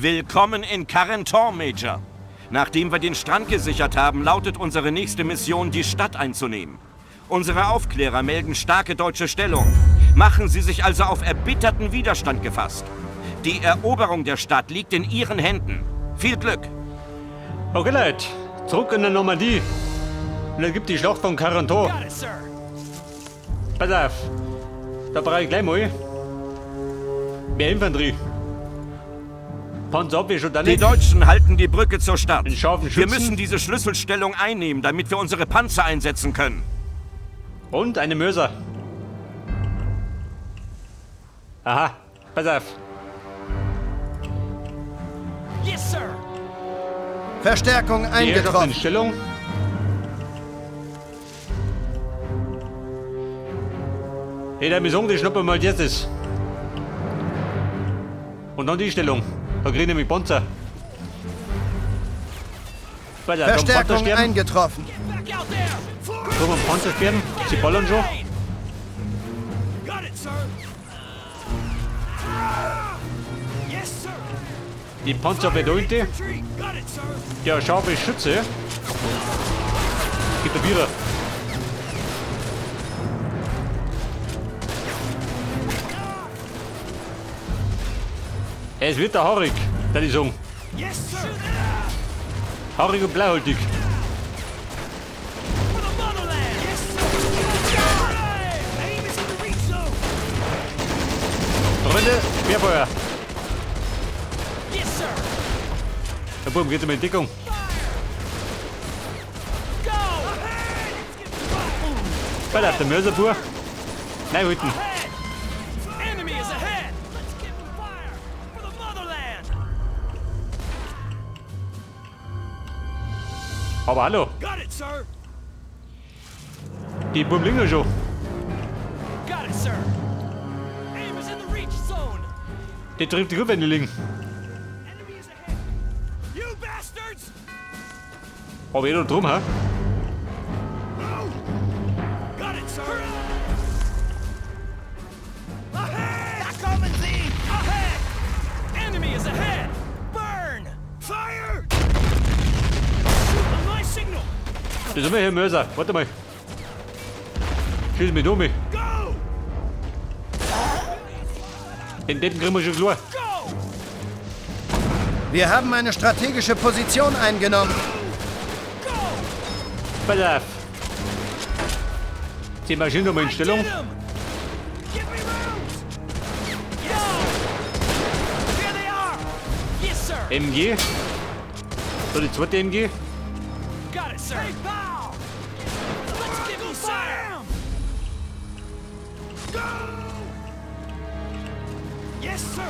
Willkommen in Carentan, Major. Nachdem wir den Strand gesichert haben, lautet unsere nächste Mission, die Stadt einzunehmen. Unsere Aufklärer melden starke deutsche Stellung. Machen Sie sich also auf erbitterten Widerstand gefasst. Die Eroberung der Stadt liegt in Ihren Händen. Viel Glück! Okay, Leute, zurück in der Normandie. Und dann gibt die Schlacht von Carentan. Got it, sir. Pass auf, da brauche ich gleich mal mehr Infanterie. Panzerabwehr schon da Die nicht. Deutschen halten die Brücke zur Stadt. Den scharfen Wir Schützen. müssen diese Schlüsselstellung einnehmen, damit wir unsere Panzer einsetzen können. Und eine Mörser. Aha, pass auf. Yes, sir. Verstärkung Die Herrschaft in eingetroffen. Stellung. Hey, der mir sagen, die schnappen mal jetzt ist. Und dann die Stellung. Da krieg ich nämlich Panzer. Pass auf, da Verstärkung Panzer sterben. eingetroffen. Get back out there. Da haben Panzer sterben. Sie ballern schon. Got it, sir. Yes, sir. Die Panzer bedeutet, Infantry. Got it, sir. der scharfe Schütze gibt der Vierer. Es wird der haarig, da ich sagen. Yes, sir. Haarig und bleihaltig. For the motherland. Yes, sir. Aim is in the reach zone. Freunde, Sperrfeuer. Yes, sir. Der Bub geht immer in Deckung. Go. Ahead. Let's get fire. Bei der Mörserbur. Nein, halten. Ahead. Enemy is ahead. Let's give them fire for the motherland. Aber hallo, Got it, sir. die Buben liegen ja schon. Got it, sir. Aim is in the reach zone. Die trifft die gut, wenn die liegen. Enemy is ahead. You bastards! Aber eh da drum, hä? Got it, sir. Ahead! Da kommen sie! Ahead! Enemy is ahead! Burn! Fire! Shoot on my signal! Das ist immer hier Mörser. Warte mal. Schieß mich um. Go! Den Deppen kriegen wir schon klar. Go! Wir haben eine strategische Position eingenommen. Go! Pass auf. Die Maschinen nochmal in Stellung. Get 'em! Give me rounds! Go! Here they are! Yes, sir! MG. So, die zweite MG. Got it, sir! Hey, pow! Let's give them fire! Go! Yes, sir!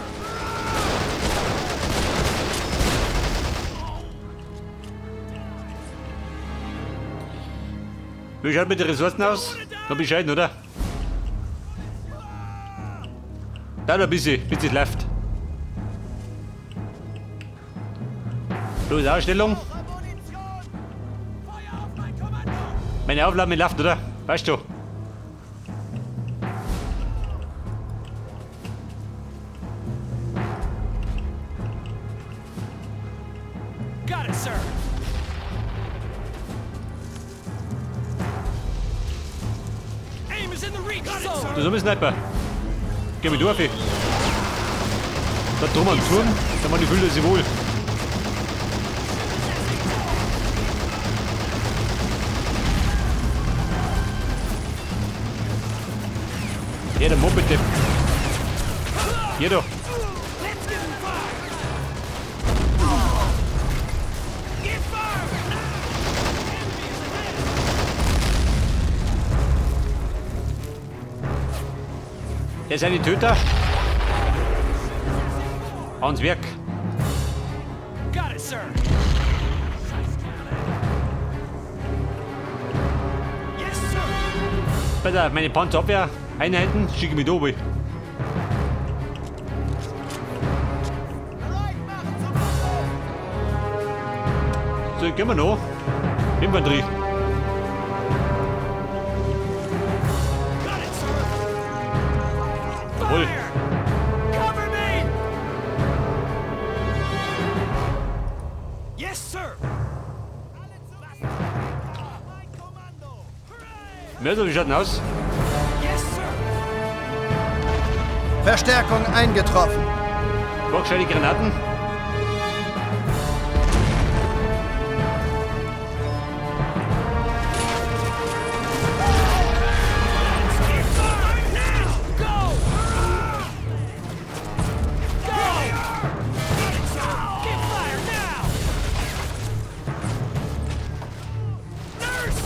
Wie schaut mit den Ressourcen aus? Noch bescheiden, oder? Da noch ein bisschen, bis es läuft. Los, Ausstellung. Meine Aufnahme läuft, oder? Weißt du? Got it, sir! Aim is in the reach zone! Da ist ein Sniper. Geh mit durch. Da drum am Turm, da man die fühlt sich wohl. Hier, der Moped. Hier doch. Let's give them fire! Get fire! Enemy is ahead! Der ist ein Töter. Ans Werk. Got it, sir! Yes, sir! Pass auf, meine Panzerabwehr Einheiten schicke ich mit oben. So, gehen wir noch. Infanterie. Got it, sir! Jawohl. Fire! Cover me! Mörser, wie schaut denn aus? Verstärkung eingetroffen. Brauch gescheite Granaten.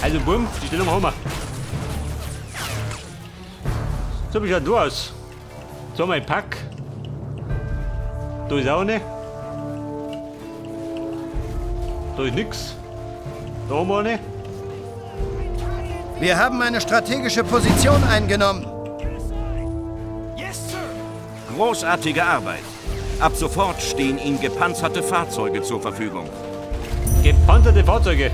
Also bumm, die Stellung haben wir. So, wie schaut da aus? So, mein Pack. Da ist auch eine. Da ist nix. Da haben wir eine. Wir haben eine strategische Position eingenommen. Großartige Arbeit. Ab sofort stehen Ihnen gepanzerte Fahrzeuge zur Verfügung. Gepanzerte Fahrzeuge.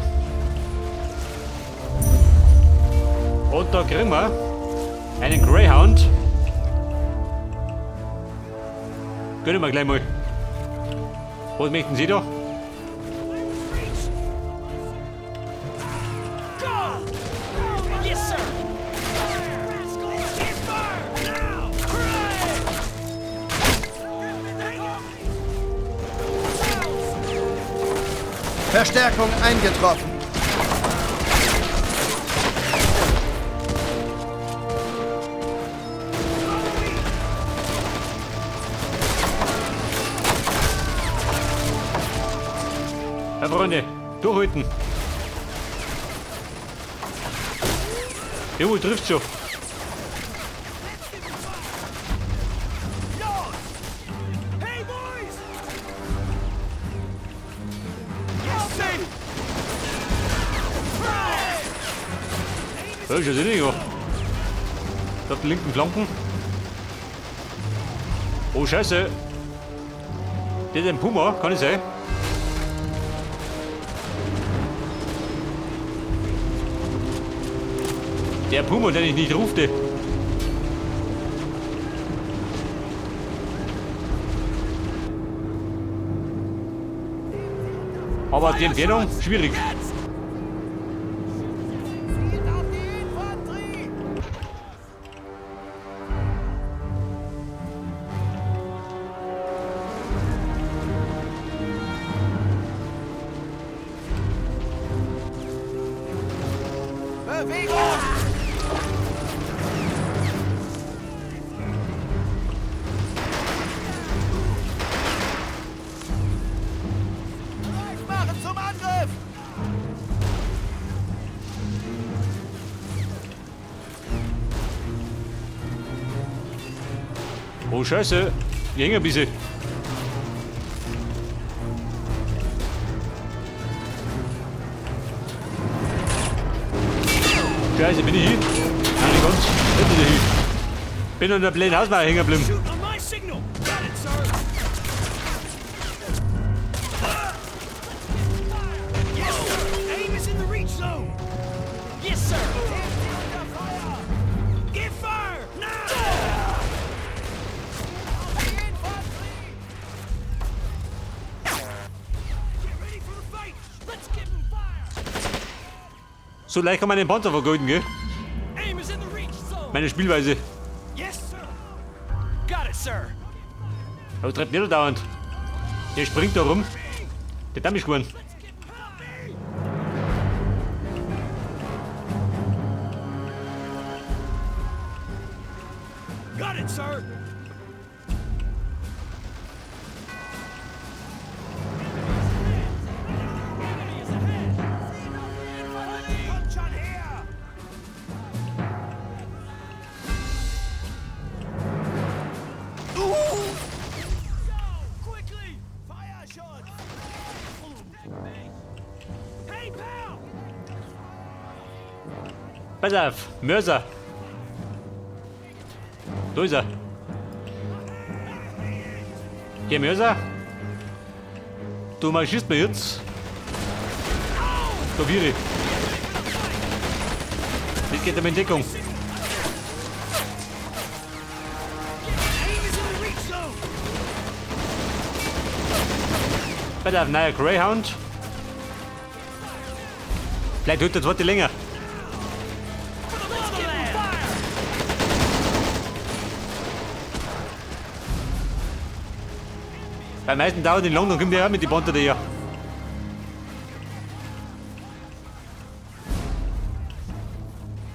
Und da kriegen wir einen Greyhound. Gönnen wir gleich mal. Was möchten Sie da? Verstärkung eingetroffen. Ja, Freunde, durchhalten. Jawohl, trifft schon. Ja, ist ja sinnig, ja. Da auf den linken Flanken. Oh, Scheiße. Der ist ein Puma, kann es sein? Der Puma, den ich nicht rufte. Aber die Entfernung, schwierig. Oh Scheiße, ich hänge ein bisschen. Scheiße, bin ich hin? Nein, nicht ganz. Nicht wieder hin. Bin an der blöden Hausmauer hängen geblieben. So leicht kann man den Panzer vergeuden, gell? Meine Spielweise. Aber treibt nicht dauernd. Der springt da rum. Der Damm ist geworden. Got it, sir. Pass auf, Mörser. Da ist er. Geh, Mörser. Du marschierst mir jetzt. Da wäre. Das geht um in Deckung. Pass auf, neuer Greyhound. Vielleicht hält der zweite länger. Beim meisten dauert den lang, dann kommt der auch mit die Panther daher.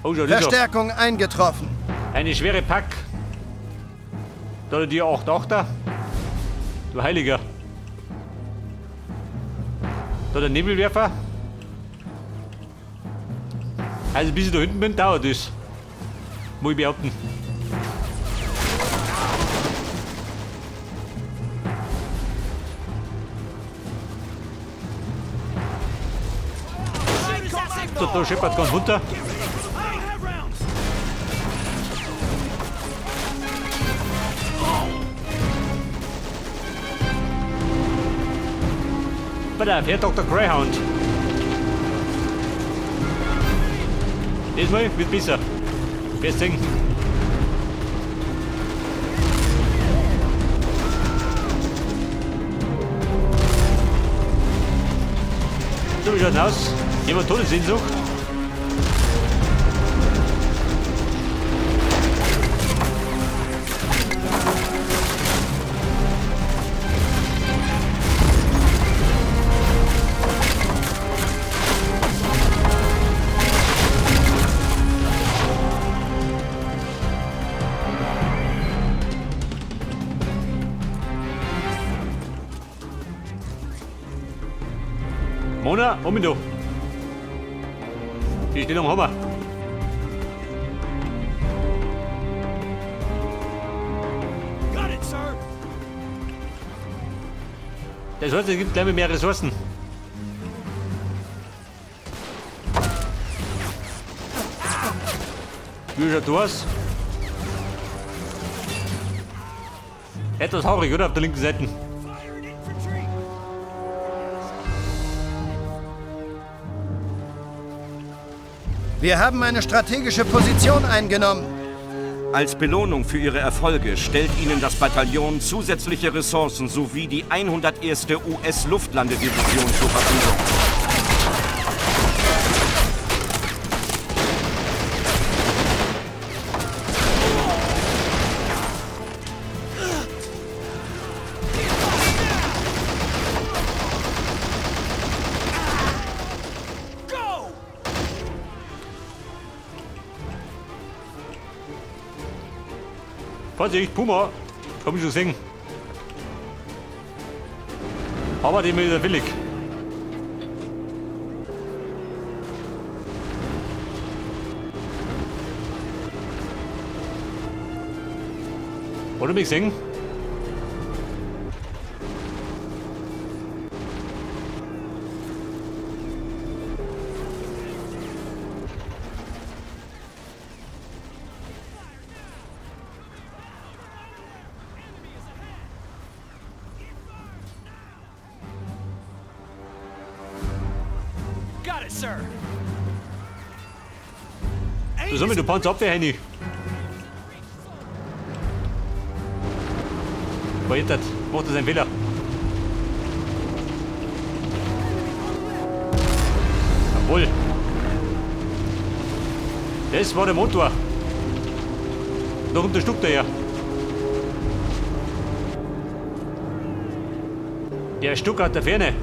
Oh, schon. Verstärkung eingetroffen. Eine schwere Pack. Da die 8-8er. Du Heiliger. Da der Nebelwerfer. Also bis ich da hinten bin, dauert das. Muss ich behaupten. So, da scheppert ganz runter. Pass auf, Herr Dr. Greyhound. Diesmal wird besser. Wirst sehen. So, wie schaut's aus? Jemand Todessehnsucht? Mona, um da. Die Stellung haben wir. Got it, sir. Das heißt, es gibt gleich mehr Ressourcen. Wie schaut das aus? Etwas haurig, oder? Auf der linken Seite. Wir haben eine strategische Position eingenommen. Als Belohnung für Ihre Erfolge stellt Ihnen das Bataillon zusätzliche Ressourcen sowie die 101. US-Luftlandedivision zur Verfügung. Go! Vorsicht, Puma! Hab ich schon gesehen. Aber dem ist er billig. Hat er mich gesehen? Got it, sir. Du soll mir du Panzerabwehr, Henny. War jetzt das? Macht das ein Fehler? Jawohl. Das war der Motor. Noch kommt der Stuck daher. Der Stuck aus der Ferne.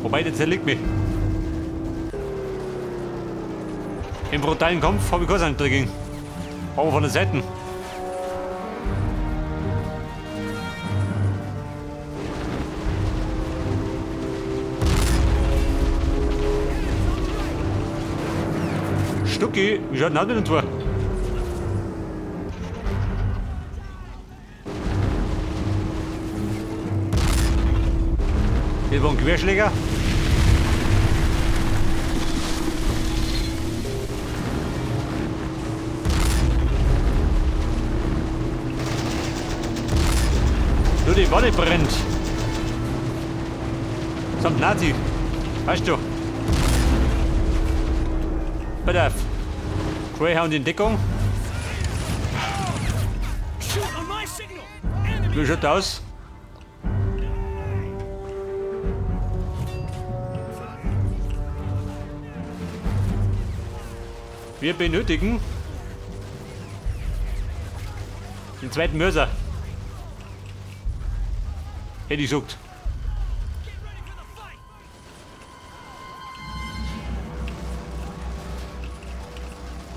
Wobei, der zerlegt mich. Im brutalen Kampf habe ich keine Angst dagegen. Aber von der Seite. Stucki, wie schaut denn aus mit dem Tor? Hier war ein Querschläger. Nur die Wanne brennt. Samt Nazi. Weißt du? Pass auf. Greyhound in Deckung. Wie schaut das aus? Wir benötigen Den zweiten Mörser. Hätte ich gesagt.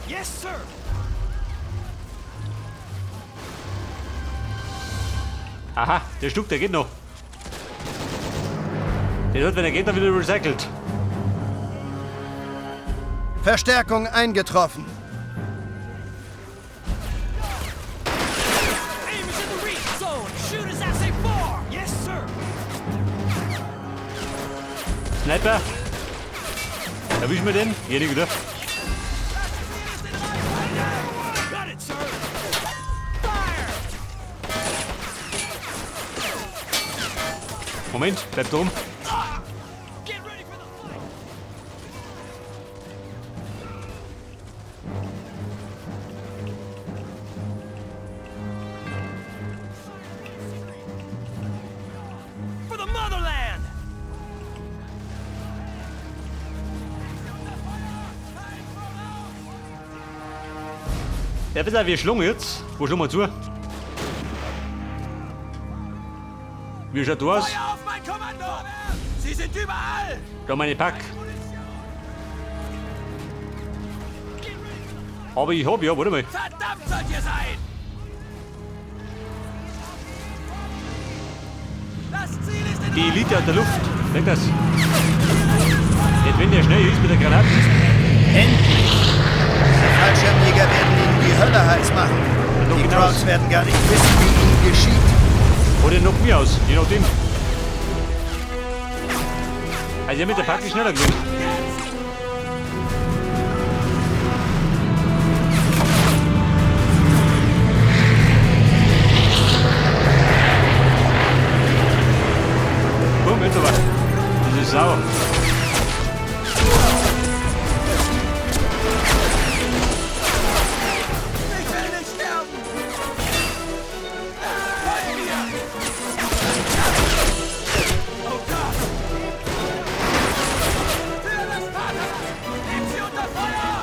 Yes, sir! Aha, der Stuck, der geht noch. Der wird, wenn er geht, dann wieder recycelt. Verstärkung eingetroffen. Aim is in the reach zone! Shoot as I say 4! Yes, sir! Sniper. Erwischen wir den? Hier nicht wieder. Got it, sir! Fire! Moment, bleib da oben. Get ready for the fight! For the motherland! Ja, pass auf, wir schlagen jetzt. Wo schlagen wir zu? Wie schaut das aus? Feuer auf mein Kommando! Sie sind überall! Da meine Pack. Aber ich hab ja, warte mal. Verdammt sollt ihr sein! Das Ziel ist in Die Elite aus der Luft. Denk das. Nicht, wenn der schnell ist mit der Granate. Endlich! Diese Fallschirmjäger werden ihnen die Hölle heiß machen. Die Krauts werden gar nicht wissen, wie ihnen geschieht. Oder knockt mich aus, je nachdem. Also ich mit der Pack ist schneller gewesen. Komm, jetzt aber. Das ist sauer. Ich will nicht sterben! Folgt mir! Oh Gott! Für das Vaterland! Nehmt sie unter Feuer!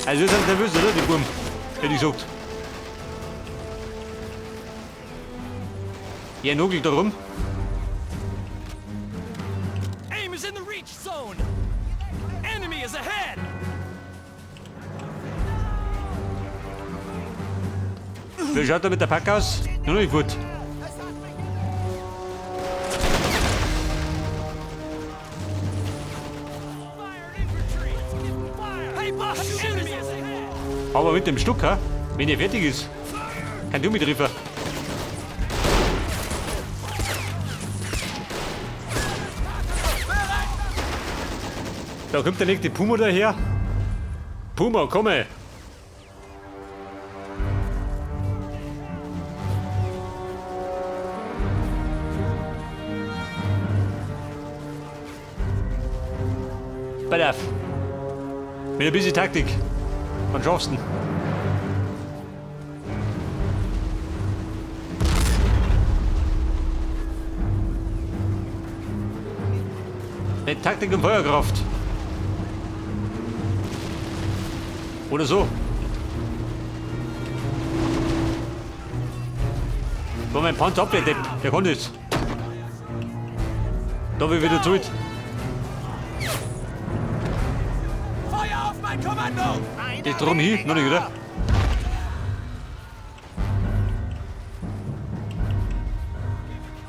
Also, ihr seid nervös, oder? Die Buben. Hätte ich gesagt. Ja, nogelt da rum. Aim is in the reach zone! Enemy is ahead! Wie schaut da mit der Pack aus? Noch nicht gut. Hey, boss! Enemy is ahead! Aber mit dem Stuck, ha? Wenn er fertig ist, kann du mitreffen. Da kommt der nächste Puma daher. Puma, komme! Pass auf. Mit ein bisschen Taktik. Am schaffsten. Mit Taktik und Feuerkraft. Oder so. So, mein Panzer abwehr, der kommt jetzt. Da will ich wieder zurück. Feuer auf mein Kommando! Das drum hier, noch nicht, oder?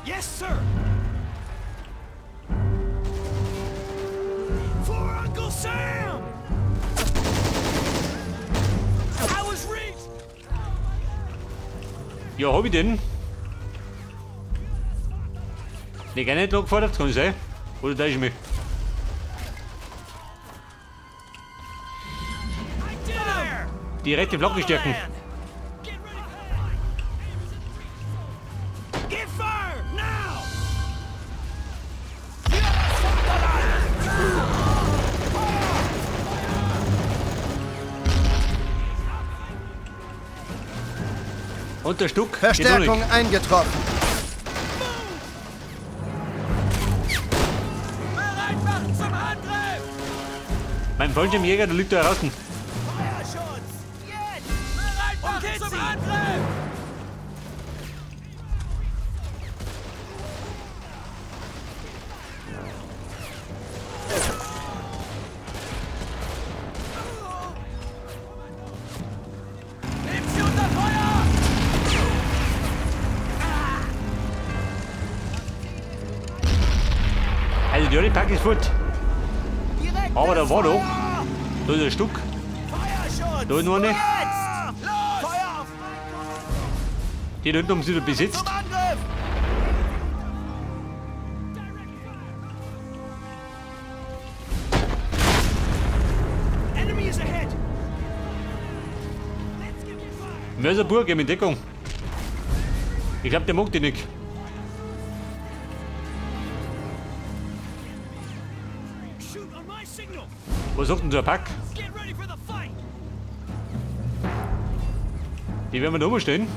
Yes, sir! For Uncle Sam! I was reached! Ja, hab ich den? Ne, gar nicht gefordert, kann ich sein? Oder täusche ich mich? Die rechte Flagge stärken. Get fire now! Und der Stuck. Verstärkung eingetroffen. Bereit machen zum Angriff! Mein Ein Fallschirmjäger, der liegt da draußen. Feuerschutz! Jetzt! Bereit machen zum Angriff! Nehmt sie unter Feuer! Also die Pack ist fort. Aber da war doch. Da ist ein Stück. Da ist noch eine. Die da hinten haben sie wieder besetzt. Mörserburg, geh mit Deckung. Ich glaube, der mag die nicht. Was sagt denn so ein Pack? Die werden wir da umstellen.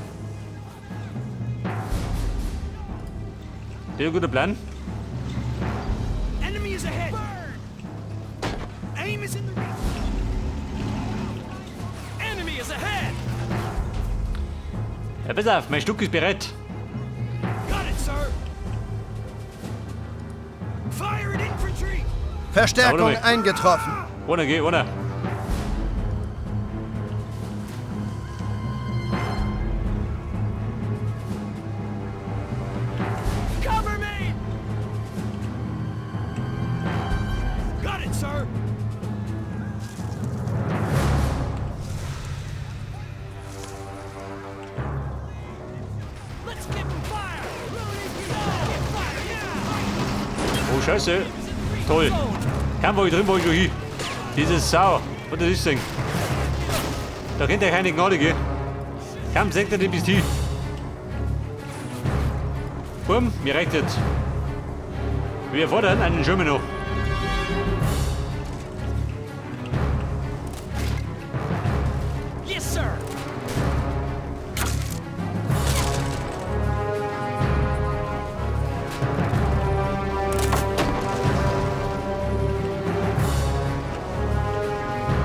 Das ist ein guter Plan. Enemy is ahead! Aim is in the reach! Enemy is ahead! Ja, pass auf, mein Stück ist bereit. Got it, sir! Fire at infantry! Verstärkung eingetroffen. Runter, geh, runter. Cover me! Got it, sir! Let's give 'em fire! Get fire now! Oh, Scheiße. Toll. Kaum war ich drin, war ich schon hin. Diese Sau. Was das ist denn? Da kennt ihr keine Gnade, gell? Kaum senkt er den bis hin. Bumm, mir reicht jetzt. Wir fordern einen Schirm noch. Yes, sir!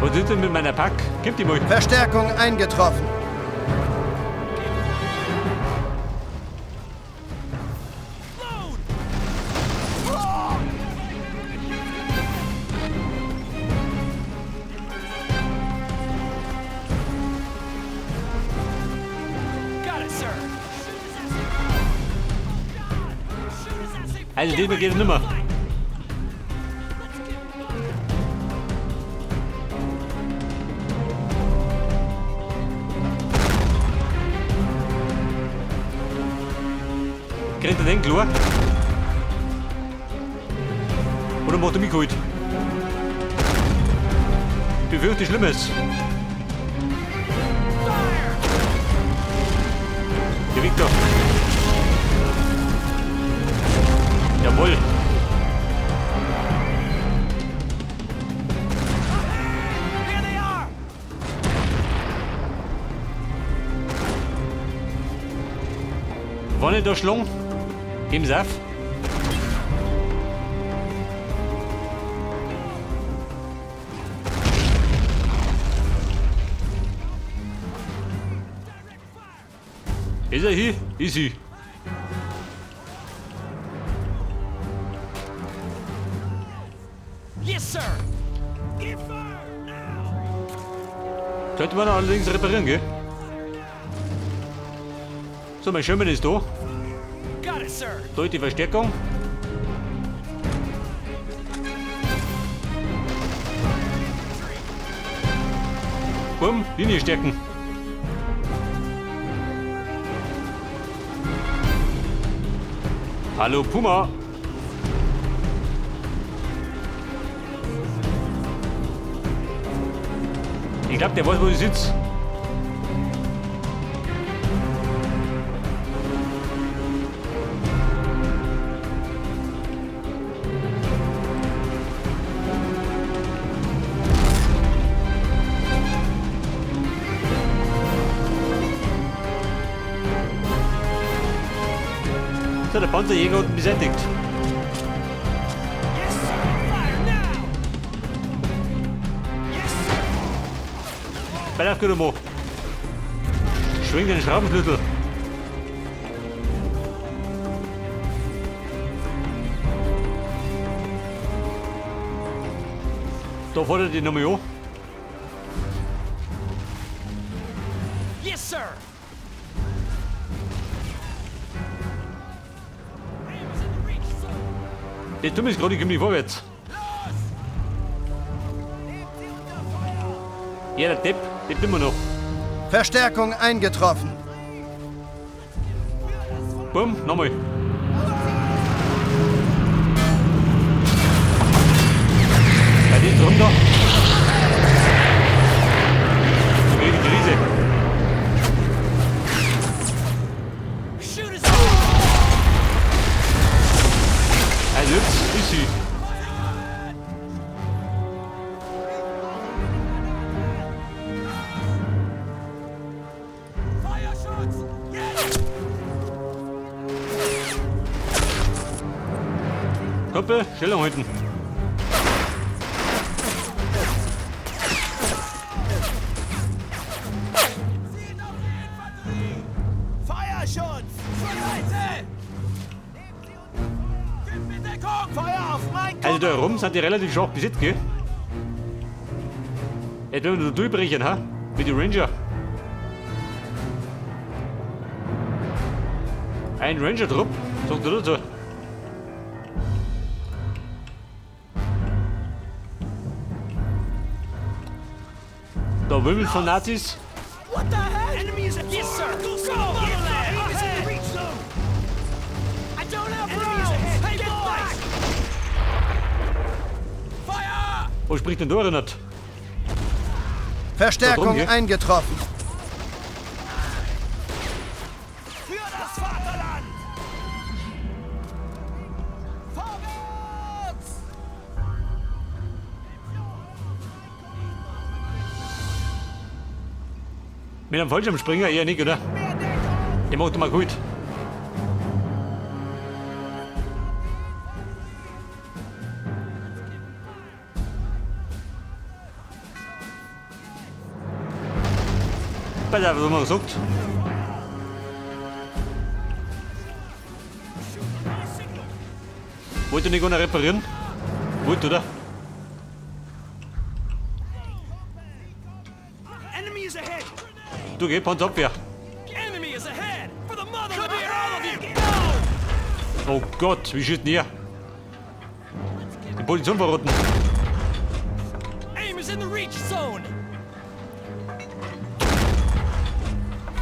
Was ist denn mit meiner Pack? Gib die mal. Verstärkung eingetroffen. Also diesmal geht es nimmer. Kriegt er den klar? Oder macht er mich kalt? Ich befürchte Schlimmes. Geh weg da. Jawohl. Wann ich da schlagen? Geben's auf. Ist er hier? Ist sie. Yes, sir! Give fire now! Könnte man allerdings reparieren, gell? So, mein Schirm ist da. Got it, sir! Da ist die Verstärkung. Bumm, Linie stärken. Hallo Puma. Ich glaub, der weiß, wo ich sitz. So, der Panzerjäger unten beseitigt. Yes, sir! Fire now! Bei der Aufgabe. Schwing den Schraubenschlüssel. Da fordert die nochmal an. Yes, sir. Das tut mir gerade, ich komme nicht vorwärts. Ja, der Depp lebt immer noch. Verstärkung eingetroffen. Bumm, nochmal. Bei dem drum da. Da krieg ich die Krise. Also jetzt ist sie. Kumpel, Stellung halten. Feuerschutz! Zur Seite! Gib mir Deckung! Feuer auf mein Also da herum sind die relativ schwach besetzt, gell? Jetzt werden wir da durchbrechen, ha? Mit den Ranger. Ein Ranger-Trupp, sagt er dazu. Da wimmelt von Nazis. What the heck? Enemies at Yes, sir. Go, go! Enemies in the reach zone! I don't have rounds! Hey, get back! Fire! Was spricht denn da nicht? Verstärkung eingetroffen. Für das Vaterland! Vorwärts! Mit einem Fallschirmspringer eher nicht, oder? Der macht mal gut. Pass auf, was man sagt. Wollt ihr nicht einer reparieren? Wollt, oder? Du geh, Panzerabwehr. Enemy is ahead! For the motherland! Come here, all of you! Go! Oh Gott, wie schießt denn ihr? Die Position verrotten. Aim is in the reach zone!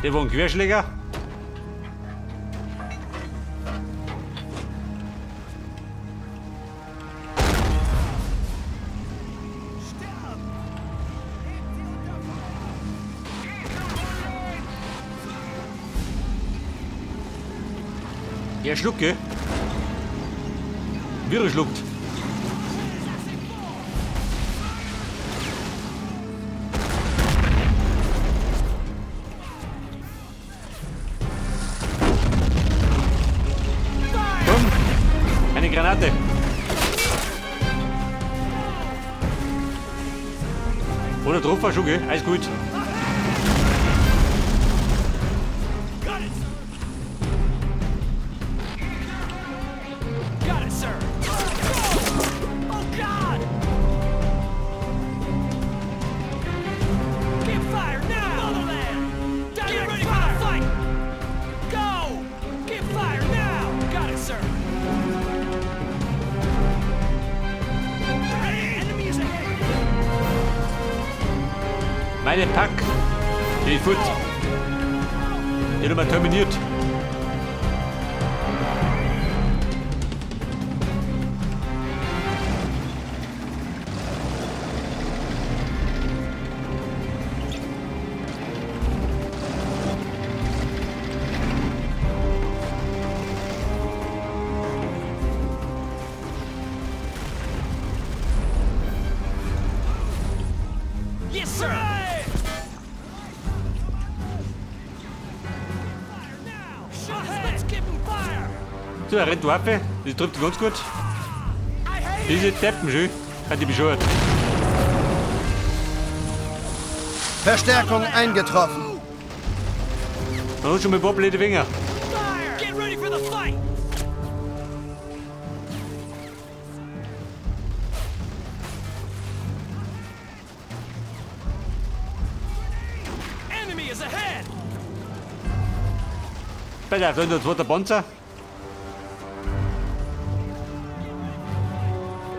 Der war ein Querschläger. Er schluckt, gell? Wie er schluckt. Komm, eine Granate. Oder drauf war schon, gell? Alles gut. Got it, sir! Oh, God! Give fire now! Motherland! Get ready for the fight! Go! Give fire now! Got it, sir! Enemies ahead! Meine Pack. Die ist fort. Die hat mal terminiert. Yes, sir! Let's give him fire! So, er rennt Waffe. Das trifft ganz gut. Diese Deppen schön. Hat die bescheuert. Verstärkung eingetroffen. Da hat schon mal ein paar blöde Finger. Get ready for the fight! Enemy is ahead! Pass auf, da ist ein zweiter Panzer.